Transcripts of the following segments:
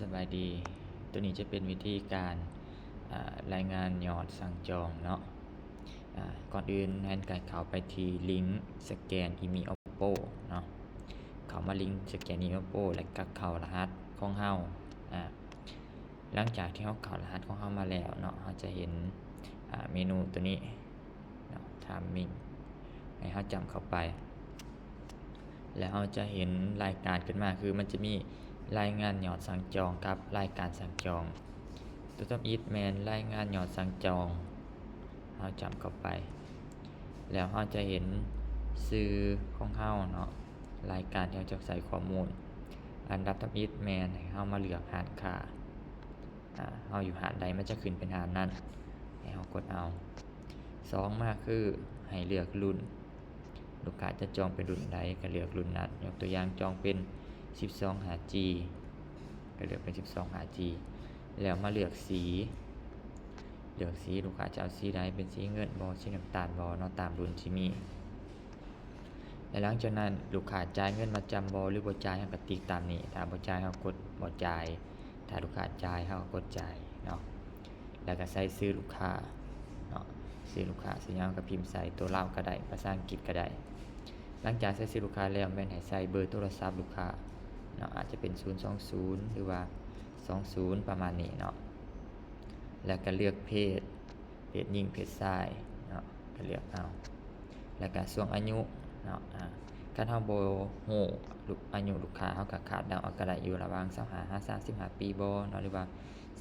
ສະບາຍດີ, ໂຕນີ້ຈະເປັນວິທີການ ອາ ລາຍງານຍອດສັ່ງຈອງເນາະ. ອາ ກ່ອນອື່ນແມ່ນກະເຂົ້າໄປທີ່ລິງສະແກນອີເມວ Oppo ເນາະ. ເຂົ້າມາລິງສະແກນອີເມວ Oppo ແລ້ວກະເຂົ້າລະຫັດຂອງເຮົາ. ອາ ຫຼັງຈາກທີ່ເຮົາເຂົ້າລະຫັດຂອງເຮົາມາແລ້ວເນາະ, ເຮົາຈະເຫັນ ອາ ເມນູໂຕນີ້ເນາະ Timing ໃຫ້ເຮົາຈ້ຳເຂົ້າໄປ ແລ້ວເຮົາຈະເຫັນລາຍການຂຶ້ນມາ ຄືມັນຈະມີລາຍງານຍອດສັ່ງຈອງກັບລາຍການສັ່ງຈອງ. ຕົວທຳອິດແມ່ນລາຍງານຍອດສັ່ງຈອງ, ເຮົາຈ້ຳເຂົ້າໄປ ແລ້ວເຮົາຈະເຫັນຊື່ຂອງເຮົາເນາະ, ລາຍການທີ່ເຮົາຈະໃສ່ຂໍ້ມູນ. ອັນດັບທຳອິດແມ່ນໃຫ້ເຮົາມາເລືອກຮ້ານຄ້າ ອາ ເຮົາຢູ່ຮ້ານໃດ ມັນຈະຂຶ້ນເປັນຮ້ານນັ້ນ ໃຫ້ເຮົາກົດເອົາ. ສອງມາຄືໃຫ້ເລືອກລຸ້ນ, ລູກຄ້າຈະຈອງເປັນລຸ້ນໃດກະເລືອກລຸ້ນນັ້ນ. ຍົກຕົວຢ່າງຈອງເປັນສິບສອງຫ້າຈີ ກະເລືອກເປັນສິບສອງຫ້າຈີ ແລ້ວມາເລືອກສີ, ເລືອກສີ ລູກຄ້າຈະເອົາສີໃດ ເປັນສີເງິນບໍ ສີນ້ຳຕານບໍເນາະ ຕາມລຸ້ນທີ່ມີ. ແລະ ຫຼັງຈາກນັ້ນລູກຄ້າຈ່າຍເງິນມັດຈຳບໍ ຫຼື ບໍ່ຈ່າຍ ເຮົາກະຕິກຕາມນີ້. ຖ້າບໍ່ຈ່າຍເຮົາກົດບໍ່ຈ່າຍ, ຖ້າລູກຄ້າຈ່າຍເຮົາກະກົດຈ່າຍເນາະ. ແລ້ວກະໃສ່ຊື່ລູກຄ້າເນາະ, ຊື່ລູກຄ້າຊື່ຫຍັງກະພິມໃສ່, ໂຕລາວກະໄດ້ ພາສາອັງກິດກະໄດ້. ຫຼັງຈາກໃສ່ຊື່ລູກຄ້າແລ້ວ ແມ່ນໃຫ້ໃສ່ເບີໂທລະສັບລູກຄ້າເນາະ, ອາດຈະເປັນສູນສອງສູນ ຫຼືວ່າສອງສູນ ປະມານນີ້ເນາະ. ແລ້ວກະເລືອກເພດ, ເພດຍິງເພດຊາຍເນາະ ກະເລືອກເອົາ. ແລ້ວກະຊ່ວງອາຍຸເນາະ, ອາ ຄັນເຮົາບໍ່ຮູ້ອາຍຸລູກຄ້າ ເຮົາກະຄາດເດົາເອົາກະໄດ້ ຢູ່ລະຫວ່າງຊາວຫ້າຫາສາມສິບຫ້າປີບໍເນາະ ຫຼືວ່າ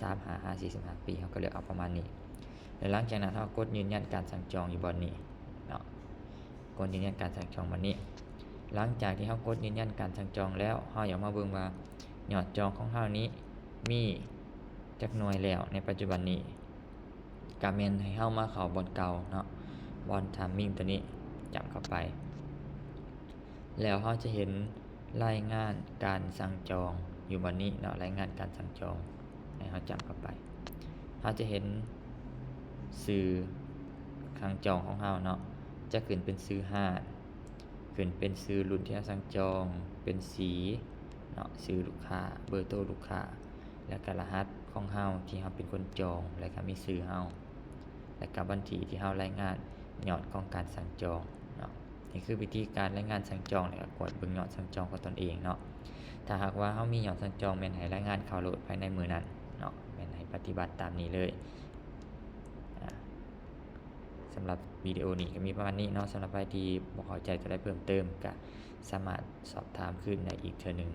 ສາມຫ້າຫາສີ່ສິບຫ້າປີ ເຮົາກະເລືອກເອົາປະມານນີ້. ແລ້ວຫຼັງຈາກນັ້ນເຮົາກົດຢືນຢັນການສັ່ງຈອງຢູ່ບ່ອນນີ້ເນາະ, ກົດຢືນຢັນການສັ່ງຈອງບ່ອນນີ້. ຫຼັງຈາກທີ່ເຮົາກົດຢືນຢັນການສັ່ງຈອງແລ້ວ ເຮົາຢາກມາເບິ່ງວ່າຍອດຈອງຂອງເຮົານີ້ມີຈັກໜ່ວຍແລ້ວໃນປັດຈຸບັນນີ້. ກະແມ່ນໃຫ້ເຮົາມາເຂົ້າບ່ອນເກົ່າເນາະ, ບ່ອນ Timing ໂຕນີ້ ຈ້ຳເຂົ້າໄປ ແລ້ວເຮົາຈະເຫັນລາຍງານການສັ່ງຈອງຢູ່ບ່ອນນີ້ເນາະ, ລາຍງານການສັ່ງຈອງ ໃຫ້ເຮົາຈ້ຳເຂົ້າໄປ. ເຮົາຈະເຫັນຊື່ສັ່ງຈອງຂອງເຮົາເນາະ, ຈະຂຶ້ນເປັນຊື່ຮ້ານ, ຂຶ້ນເປັນຊື່ລຸ້ນທີ່ເຮົາສັ່ງຈອງ, ເປັນສີເນາະ, ຊື່ລູກຄ້າ, ເບີໂທລູກຄ້າ ແລ້ວກະລະຫັດຂອງເຮົາທີ່ເຮົາເປັນຄົນຈອງ ແລ້ວກະມີຊື່ເຮົາ ແລ້ວກະວັນທີທີ່ເຮົາລາຍງານຍອດຂອງການສັ່ງຈອງເນາະ. ນີ້ຄືວິທີການລາຍງານສັ່ງຈອງ ແລ້ວກະກວດເບິ່ງຍອດສັ່ງຈອງຂອງຕົນເອງເນາະ. ຖ້າຫາກວ່າເຮົາມີຍອດສັ່ງຈອງ ແມ່ນໃຫ້ລາຍງານເຂົ້າໂລດພາຍໃນມື້ນັ້ນເນາະ, ແມ່ນໃຫ້ປະຕິບັດຕາມນີ້ເລີຍ. ອາ ສຳລັບວິດີໂອນີ້ກະມີປະມານນີ້ເນາະ, ສຳລັບໃຜທີ່ບໍ່ເຂົ້າໃຈໂຕໃດເພີ່ມເຕີມ ກະສາມາດສອບຖາມຄືນໄດ້ອີກເທື່ອໜຶ່ງ.